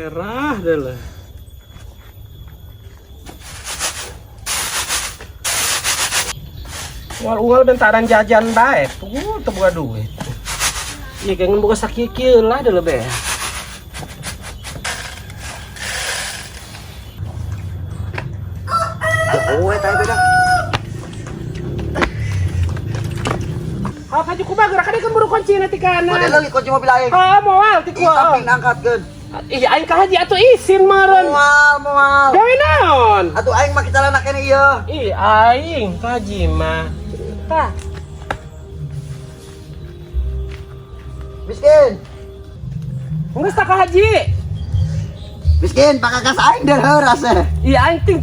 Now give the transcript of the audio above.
Merah deh lah. Unggal-unggal bentaran jajan bae, tunggu teu boga duit. Iya, kangen boga sakieu lah deh lebih. Jauh eta beda. Ah, kaju kumaha gerak kan buru kunci nanti kanan. Mana lagi kunci mobil aing? Ah, moal ti Ih, kuah. samping angkatkeun. Ih, aing ka haji atuh isin meureun. Moal, moal. Gawe naon? Atuh aing make celana keneh ieu. Ih, aing ka haji mah. Tah. Miskin. Geus tak ka haji. Miskin, pakakas aing deuleu rasa. Ih, aing ting.